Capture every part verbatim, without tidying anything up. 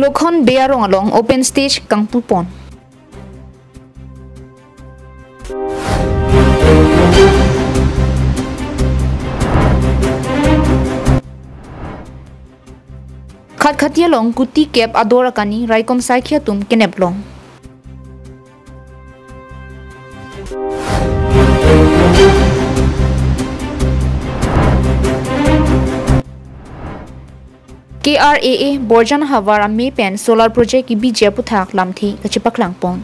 Lokhon Bey arong along open stage kangpu pon. Khatkhati along kuti kep ador akani raikom saikhi atum kenep long. K R A A Borjan Havar amei pen solar project kebiji aputhak lamthe kachepaklang pon.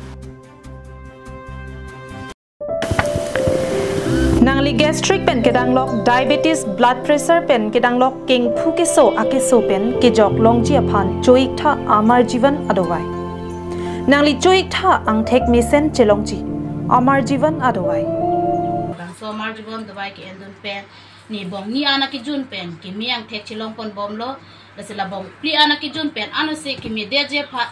Nangli gastric pen kedanglok, diabetes, blood pressure pen kedanglok, kengphu keso akeso pen kejok longji aphan cho-ik tha Amar Jeevan adovai. Nangli cho-ik tha angthek mesen chelongji Amar Jeevan adovai. Bangso Amar Jeevan dovai ke-endun pen ne bong ni an akejun pen keme angthek chelong pon bomlo, lasi la bong phli an akejun pen ano se keme detji aphan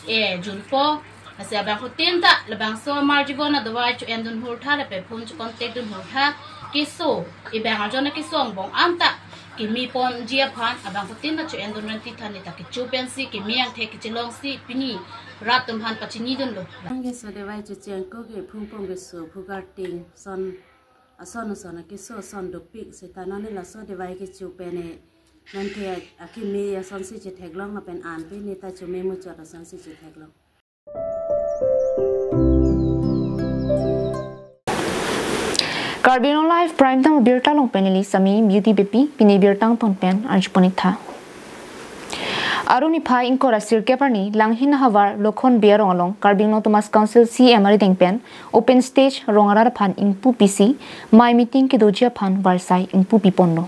e junpo. Lasi abangphutin ta labangso Amar Jeevan adovai cho-endun hur tha, lapen phone cho-contact dun hur tha. Keso, ebang arjon akeso angbong an ta keme ponji aphan abangphutin ta cho-endun renti tha, ne ta kecho pensi keme angthek kechelongsi pini rat atum aphan pachinidunlo. Bang keso dovai cho-cheng ko ke phung pong keso, phu karting, son ason ason akeso ason dopik, seta non ne laso dovai kecho pen ne non ke akeme asonsi chetheklong lapen an pen ne ta chome muchot asonsi chetheklong. Karbi Anglong Live Prime Time abirta along pen neli Sami Beauty Beypi, pini birta angton pen arju pon-ik tha. Aru niphai ingkoi ra sirkep arni Langhin ahavar Lokhon Bey arong along Karbi Anglong Autonomous Council C E M arideng pen open stage rong arat aphan ingpu pisi mei meeting kedoji aphan varsai ingpu pi ponlo.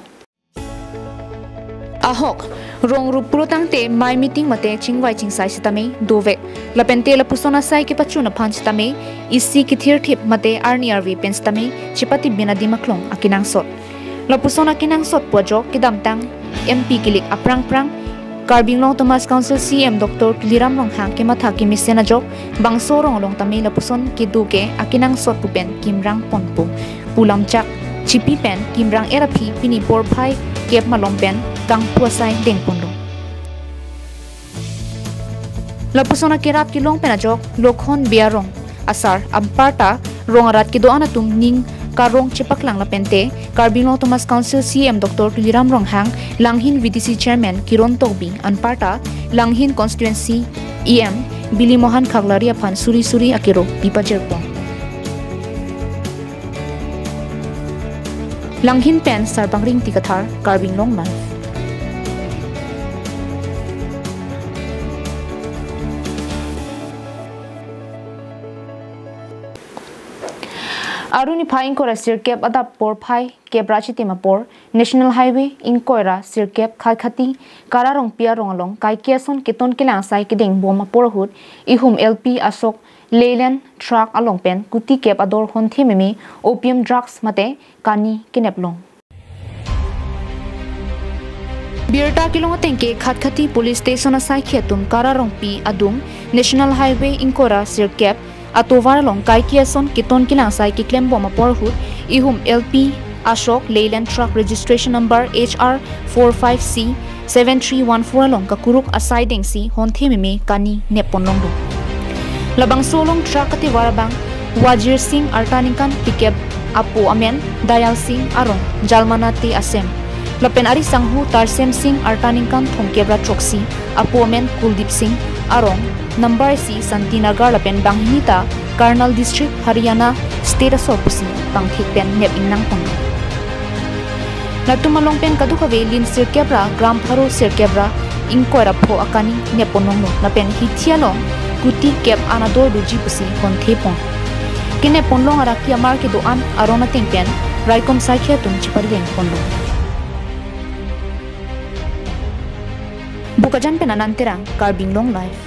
Ahok, rong rup pulo tangte mei meeting mate chingvai chingsai sitame dovek. Lapente lapuson asai kepachun aphan sitame isi kethirthip mate arni arve pen sitame chepatibin adim aklong akenangsot. Lapuson akenangsot pu ajok kedamtang M P kilik aphrang phrang Karbi Anglong Autonomous Council C E M Doctor Tuliram Ronghang kematha kemesen ajok bangso rong along tame lapuson kedo ke akenangsot pu pen kimrang ponpo pu lamchak chipi pen kimrang-et aphi pini porphai kep malom pen kangpu asai deng ponlo. Lapuson akerap kelong pen ajok Lokhon Bey arong asar anparta rong arat kedo-an atum ning karong chepaklang lapente Karbi Anglong Autonomous Council C E M Doctor Tuliram Ronghang, Langhin V D C Chairman Kiron Tokbi anparta Langhin Constituency E M Bili Mohan Khaklari aphan suri suri akero pi pajir pon. Langhin pen Sarbang Ringti Kathar, Karbi Anglong Live. Aru niphai ingkoi ra sirkep adap porphai kep ra chitim apor National Highway ingkoi ra sirkep Khatkhati Kara Rongpi arong along kaike ason keton kelang asai kedeng bom apor ahut ihum L P Ashok Leyland truck along pen kuti kep ador honthe meme opium drugs mate kani kenep long. Birta kelong ateng ke Khatkhati Police Station asaikhi atum Kara Rongpi adung National Highway ingkoi ra sirkep atovar along kaike ason keton kelang asai keklem bom apor ahut ihum L P Ashok Leyland truck registration number H R four five C seven three one four along kakuruk asai dengsi honthe meme kani nep pon longlo. Labangso along truck atovar abang Wajir Singh arta ningkan phlikep, apo amen Dayal Singh arong Jalmana Te Asem, lapen ari sangho Tarsem Singh arta ningkan thomkep ra throksi, apo amen Kuldeep Singh arong number isi Santinagar lapen banghini ta Karnal District, Haryana State asor pusi pangthek pen nep ingnang pon. Latum along pen kadokave lin sirkep ra gram pharo sirkep ra ingkoi ra pho akani nep pon longlo lapen hithi along kuti kep an ador doji pusi honthe pon. Kenep pon long araki amar kedo-an aron ateng pen raikom saikhi atum chepadeng ponlo. Bokajan pen Anand Terang, Karbi Anglong Live.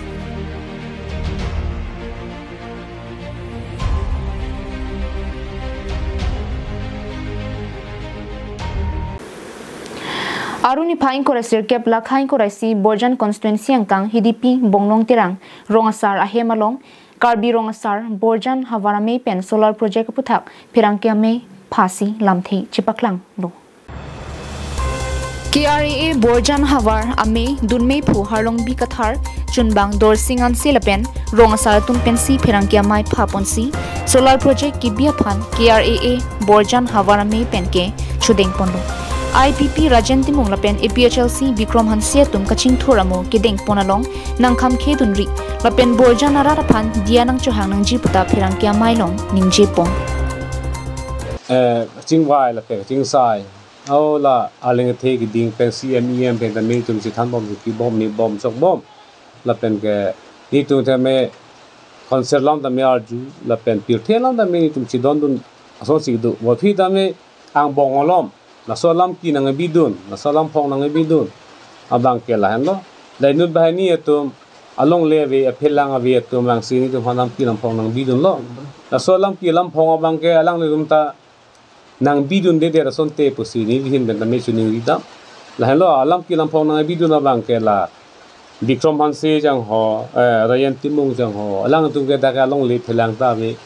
Aru niphai ingkoi ra sirkep lakha ingkoi ra isi Borjan constituency angkang Hidipi Bonglong Terang rong asar ahem along Karbi rong asar Borjan havar amei pen solar project aputhak pherangke amei phasi lamthe chepaklanglo. K R A A Borjan havar amei dunmei phu Harlongbi Kathar Chunbang Dorsing Hanse lapen rong asar atum pensi pherangke amei phaponsi solar project kebi aphan K R A A Borjan havar amei pen ke chodeng ponlo. I P P Rajen Timung lapen A P H L C Bikrom Hanse atum kachingthur amo kedeng pon along nangkham khedunri lapen Borjan arat aphan diya nangchohang nangji puta pherangke amei along ningje pon. Eh, chingvai lapen chingsai. Au la aling athe keding pen C M, E M pen ta nelitum chethan bom, kibom, ni bom, chok bom. Lapen ke nelitum tame concert alam tame arju, lapen pirthe alam tame nelitum chedondun asonsi do. Aphi tame angbong alom, laso alam ke nangkebidun, laso alam phong nangkebidun. Abang ke lahenlo. Lainut banghini atum alongle ave, aphelang ave atum vangsi nelitum alam ke alam phong nangbidunlo. Laso alam ke alam phong abang ke alanglitum ta nangbidundedet asonte pusi neli ahin pen tame choningri dam. Lahenlo alam ke alam phong nangbidun abang ke la Bikrom Hanse jangho, eh, Rajen Timung jangho, alangtum ke dak alongle phelang ta ave.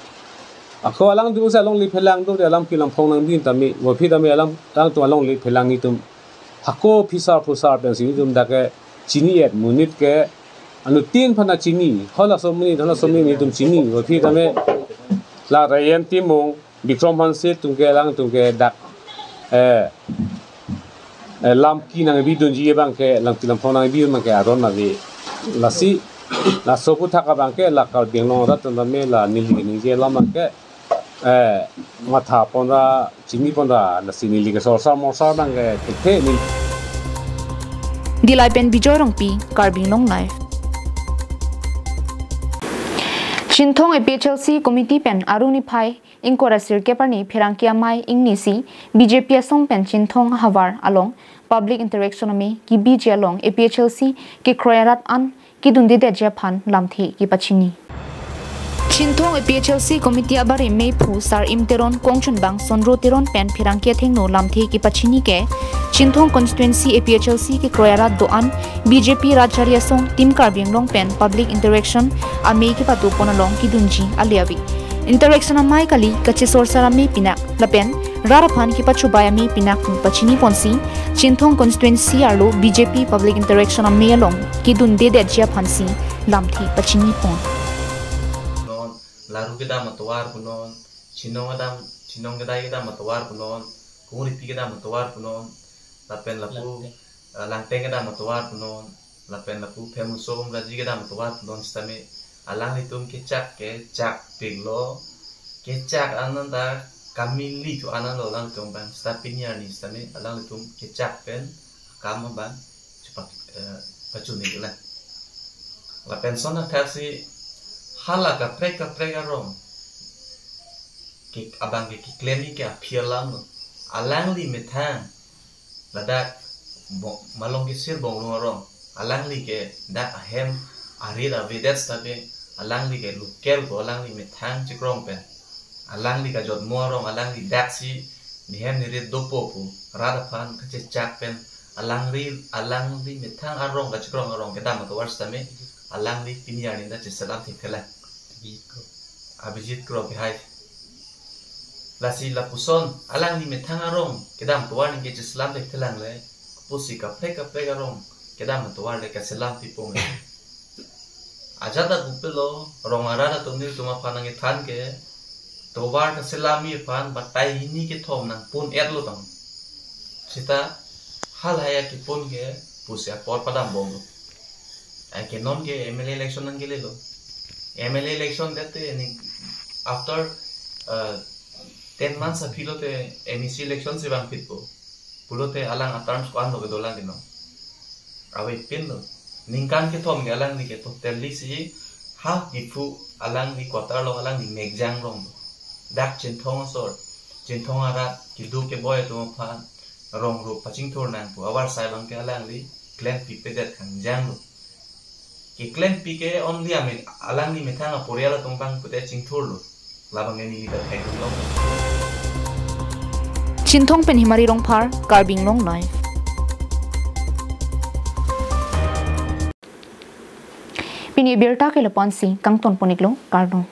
Ako alangtum si alongle phelang do, alam ke alam phong nangbidun tame, aphi tame alam, alangtum alongle phelang nelitum hako phisar phusar pensi nelitum dak ke chini-et, monit ke anuttin aphan ta chini, halaso amonit, halaso amonit nelitum chini, aphi tame la Rajen Timung, Bikrom Hanse atum ke alangtum ke dak, eh, eh, alam ke nangbidunji abang ke, alam ke alam phong nangbidun abang ke aron ave. Lasi, laso aphuthak abang ke la Karbi Anglong arat atum tame la neli ningje alam abang ke, eh, matha ponra, chini ponra, lasi neli ke sorsar morsar abang ke thekthe neli. Dillai pen Bijoy Rongpi, Karbi Anglong Live. Chinthong A P H L C committee pen arni phai ingkoi ra sirkep arni pherangke amei ingnisi B J P asong pen Chinthong ahavar along public interaction amei kebiji along A P H L C kekroi arat an kedundedetji aphan lamthe kepachini. Chinthong A P H L C committee abari meiphu Sar-im Teron, kongchunbang Sonro Teron pen pherangke athengno lamthe kepachini ke Chinthong constituency A P H L C kekroi arat do-an B J P rat chari asong Team Karbi Anglong pen public interaction amei kepado pon along kedunji ale ave. Interaction amei kali kachesorsar amei pinak lapen rat aphan kepachobai amei pinak pu pachini ponsi Chinthong constituency arlo B J P public interaction amei along kedundedetji aphansi lamthe pachini pon. Non, laru kedam atovar punon, chinong kedam, chinong kedai kedam atovar punon, kungripi kedam atovar punon, lapen lapu, eh, langteng kedam atovar punon, lapen lapu phemuso umraji kedam atovar punon sitame alanglitum kechak kechak piklo, kechak ananta kamili thu ananlo alangtum abang sita pini arni sitame alanglitum kechak pen akam abang chepak, eh, pachunilo. Lapen son athaksi hala kaprek kaprek arong ke abang ke keklem ke aphi alamlo. Alangli methang ladak bo-, Malong Kisir Bongrung arong. Alangli ke dak ahem arit avedet sitame alangli ke local ko alangli methang chekrong pen. Alangli kajotmo arong alangli daksi nehem nerit dopo pu rat aphan kachechak pen alangli, alangli methang arong kachekrong arong kedam atovar sitame alangli pini arni ta cheselam thekthelang. Abhijit Kro kehai. Lasi lapuson alangli methang arong kedam atovar ningke cheselam thekthelang le, pusi kaprek kaprek arong kedam atovar le kaselam pipong le. Ajat ta pupelo, rong arat atum nelitum aphan nangkethan ke tovar kaselamji aphan batai hini kethom nangpon-etlo tang. Sita halahai akepon ke pusi apor padam bomlo. Ai ke non ke M L A election nangkelelo. M L A election det te ni after, uh, ten months aphi lote M A C election si vangphitpo. Pulote alang a-terms ko-anlo kedolang ke non. Avepinlo. Ningkan kethom ke alangli ke totally si half Diphu alangli quarter along alangli mekjang rong. Dak Chinthong asor, Chinthong arat kedo keboi atum aphan rong ro pachingthur nang pu avarsai abang ke alangli klempipedet kangjanglo. Keklempi ke only ame alangli methang aporial atum abang pute chingthurlo. Labang ke neli ta thekdunlong. Chinthong pen Himari Rongphar, Karbi Anglong Live. Pini abirta ke lapu-ansi kangton pon-iklo, kardom.